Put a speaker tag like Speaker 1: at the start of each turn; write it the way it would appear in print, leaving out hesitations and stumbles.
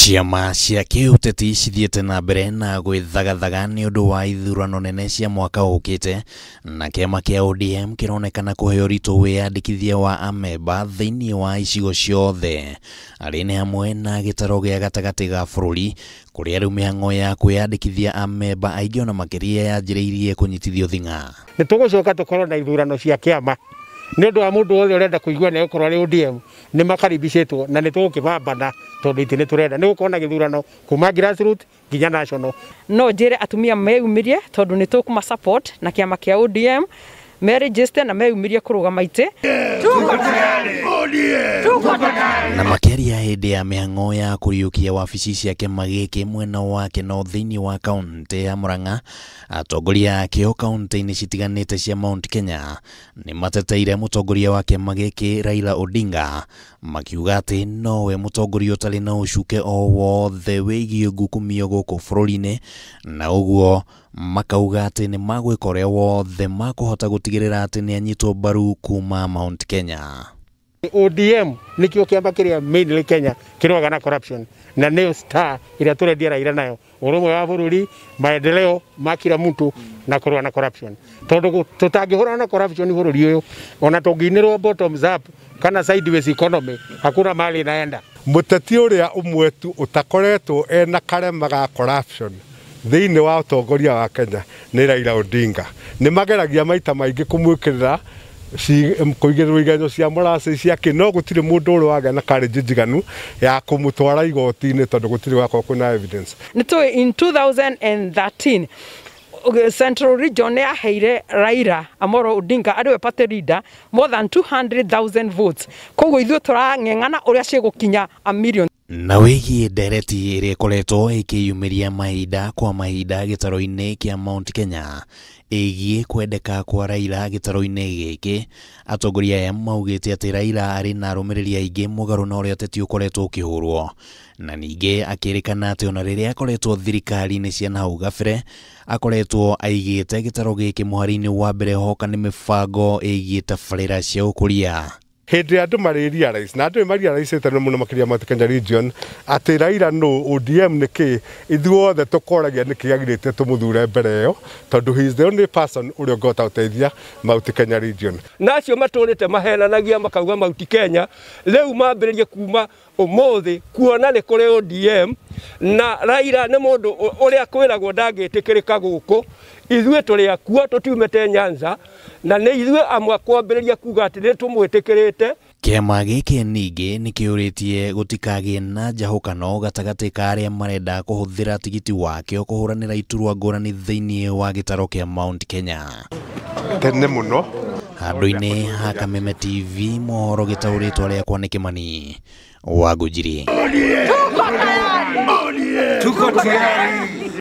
Speaker 1: Ciama cia kĩũteti cithiĩte na mbere na gwĩthagathaga nĩ ũndũ wa ithurano nene cia mwaka ũkĩte, na kĩama kĩa ODM kĩronekana kũhe ũritũ wĩyandĩkithia wa amemba thĩinĩ wa icigo ciothe, arĩ nĩ hamwe na gĩtaro gĩa gatagatĩ ga bũrũri kũrĩa rĩu mĩhang'o ya kwĩyandĩkithia amemba aingĩ ona makĩria yanjĩrĩirie kũnyitithio thing'a.
Speaker 2: Nĩ tũgũcoka tũkorwo na ithurano cia kĩama nĩ ũndũ wa mũndũ wothe ũrenda kũigua nĩ gũkorwo arĩ ODM nĩ makaribicĩtwo na nĩ tũgũkĩbambana tondũ itĩ nĩ tũrenda nĩ gũkorwo na gĩthurano kuma grassroots nginya national.
Speaker 3: No njĩre atumia meyumĩrie tondũ nĩ tũkũma support na kĩama kĩa ODM meregister na meyumĩrie kũrũgama itĩ.
Speaker 1: Na makĩaria hĩndĩ ya mĩhang'o ya kũriũkia wabici cia kĩama gĩkĩ mwena wa Keno thĩinĩ wa kaũntĩ ya Murang'a, atongoria akĩo kaũntĩ-inĩ citiganĩte cia Mount Kenya nĩ mateteire mũtongoria wa kĩama gĩkĩ Raila Odinga, makiuga atĩ nowe mũtongoria ũtarĩ na ũcuke o wothe wĩgiĩ ngukumio gũkũ bũrũri-inĩ, na ũguo makauga atĩ nĩ magwĩka ũrĩa wothe makũhota gũtigĩrĩra atĩ nĩ anyitwo mbaru kuma Mount Kenya.
Speaker 2: ODM nikio kĩama kĩrĩa mainly Kenya kĩrũaga na corruption na nĩyo star ĩrĩa tũrendia Raila nayo ũrũmwe wa bũrũri, maendeleo ma kila mtu na kũrũa na corruption, tondũ tũtangĩhũrana na corruption bũrũri ũyũ ona tũngĩinĩrwo bottoms up kana sideways economy hakuna mali inaenda.
Speaker 4: Mũteti ũrĩa ũmwe tu ũtakoretwo ena karema ga corruption thĩinĩ wa ũtongoria wa Kenya nĩ Raila Odinga. Nĩ mageragia maita maingĩ kũmwĩkĩrĩra kũigĩrĩrwo igenyo cia moraci ciake, no gũtirĩ mũndũ ũrĩ wagĩa na courage njiganu ya kũmũtwara igoti-inĩ tondũ gũtirĩ gwakorwo kwĩna evidence.
Speaker 3: Nĩ tũĩ in 2013 Central Region yaheire Raila Amolo Odinga arĩ we party leader more than 200,000 votes, koguo ithuĩ tũrang'eng'ana ũrĩa cigũkinya a million.
Speaker 1: Na wĩgiĩ ndereti ĩrĩa ĩkoretwo ĩkĩyumĩria mahinda kwa mahinda gĩtaro-inĩ kĩa Mount Kenya ĩgiĩ kwendeka kwa Raila gĩtaro-inĩ gĩkĩ, atongoria aya maugĩte atĩ Raila arĩ na arũmĩrĩri aingĩ mũgarũ na ũrĩa ũteti ũkoretwo ũkĩhũrwo, na ningĩ akĩrĩkana atĩ ona rĩrĩa akoretwo thirikari-inĩ cia nahau gabere akoretwo aigĩte gĩtaro gĩkĩ mũhari-inĩ wa mbere hoka nĩ mĩbango ĩgiĩ tabarĩra cia ũkũria.
Speaker 4: Hĩndĩ ĩrĩa andũ marĩ realize na andũ nĩ marealize mũno makĩria Mount Kenya region atĩ Raila no ODM nĩ kĩ, ithuothe tũkoragia nĩ kĩ agirĩte tũmũthure mbere ĩyo tondũ he is the only person ũrĩa ũngĩhota gũteithia Mount Kenya region.
Speaker 5: Na acio matũrĩte mahenanagia makauga Mount Kenya rĩu mambĩrĩrie kuma ũmũthĩ kuona nĩ kũrĩ ODM na Raila nĩ mũndũ ũrĩa kwĩragwo ndangĩtĩkĩrĩka gũkũ. Ithuĩ tũrĩ akuo tũtiumĩte Nyanza na nĩ ithuĩ amwe kwambĩrĩria kuga atĩ nĩ tũmwĩtĩkĩrĩte.
Speaker 1: Kĩama gĩkĩ ningĩ nĩ kĩũrĩtie gũtikagĩe na njahũkano gatagatĩ ka arĩa marenda kũhũthĩra tigiti wakĩo kũhũranĩra iturwa ngũrani thĩinĩ wa gĩtaro kĩa Mount Kenya.
Speaker 4: Tene mũno.
Speaker 1: Handũ-inĩ ha Kameme TV mohoro gĩtaũrĩtwo rĩakwa nĩ Kĩmani wa Ngũnjiri.
Speaker 6: Tuko tayari. Tuko tayari.